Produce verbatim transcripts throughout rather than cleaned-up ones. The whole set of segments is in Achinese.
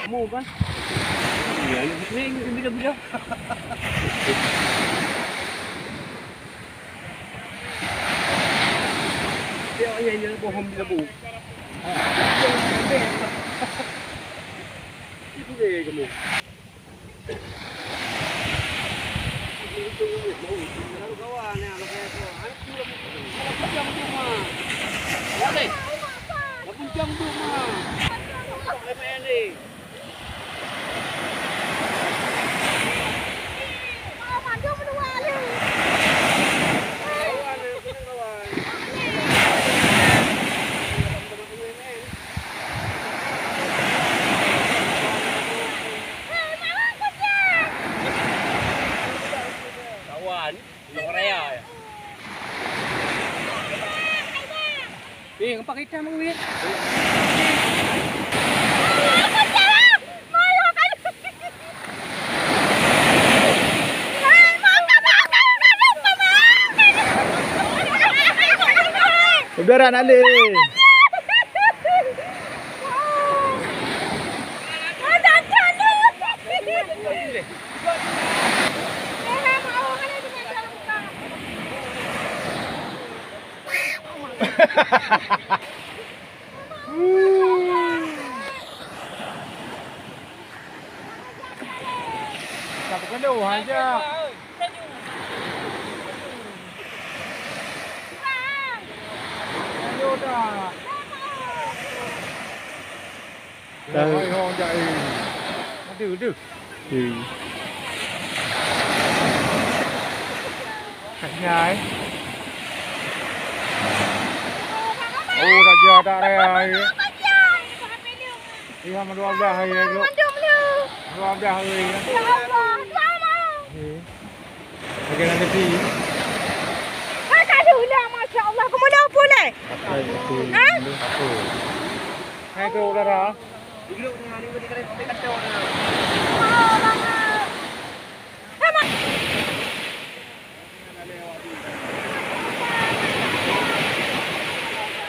Mu kan? Iya, ini bila-bila. Dia hanya, hanya bohong bila bu. Itu dia kamu. Kawan, orang raya ya. Eh, nampak kereta mak weh. Udah nak leh. Satu kilo aja. Ayo dah. Tahu. Hai, ho, jak, eh. Aduh, aduh. Hmm. Kat nyai. Oh, raja tak raya, eh. Iya, dua belas hari, eh. Dua belas hari, eh. Ya Allah, ya Allah. Eh. Bagaimana sih? Hai, tak ada ular, Masya Allah. Kamu dah apa, leh? Apa? Ha? Apa? Hai, tu, udara.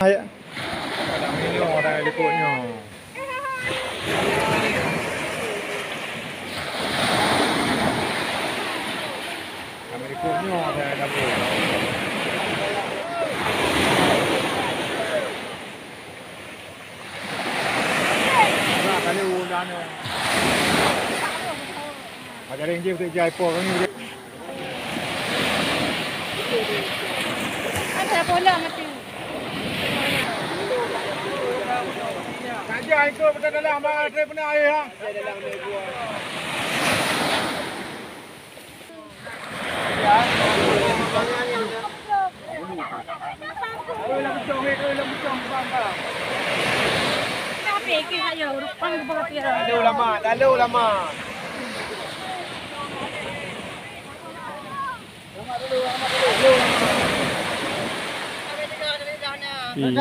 Hai. Ada minum, ada likutnya. Kami ikut nyoe, ada dapur. Nah, kali udah nyoe. Ada yang dia kerja apa kami. Ada bola mati. Saja itu betul dalam, bang, saya pernah air, ha. Lalu lama, lalu lama. Hmm.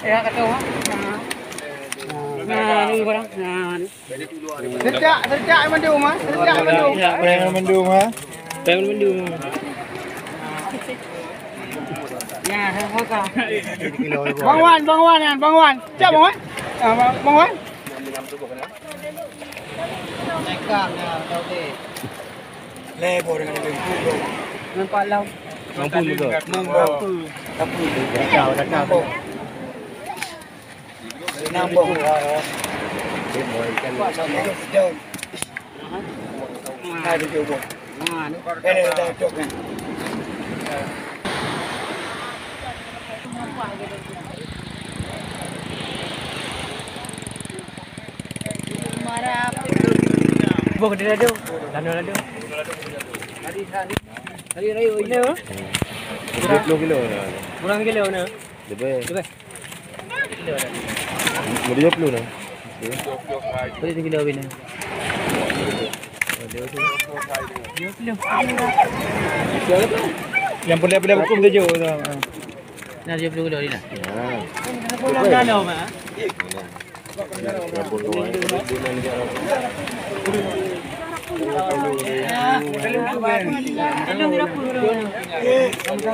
Ya, kata orang. Nah, ni barang. Nah, ni. Seujak, seujak mandum, ha? Seujak mandum. Ya, barang mandum, ha? Barang mandum. Ya, saya buka. Bang Wan, Bang Wan, kan? Bang Wan. Siap, Bang Wan? Ah, Bang, Bang Wan. Lekang, ya, tahu deh. Lebo dengan lebo. Nampak lau. Mampu juga. Mampu. Mampu. Dah, dah, dah. Mampu. Nampak. Lebo ikan. Daun. Ada juga. Mana? Eh, dah cocok kan. Boh dia laju. Laju, laju. Tadi, tadi. Tadi raya ini. Tujuh puluh kilo. Kurang kilo ni. Lebih. Lebih. Lebih dua puluh dah. Okey. Boleh tiga kilo lebih ni. Yang pula-pula hukum tujuh tu. Nah, tujuh puluh kilo ni lah. Ha. Pulang dalam, ah.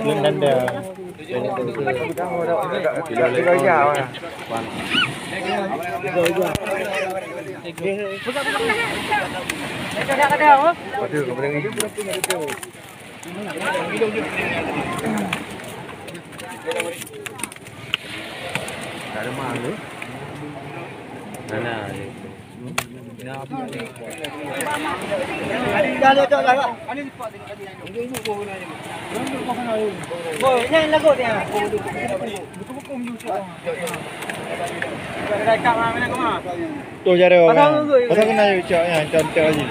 Belum tanda. Tu cara orang. Pasal kena cak ya, contoh lagi.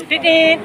Titit.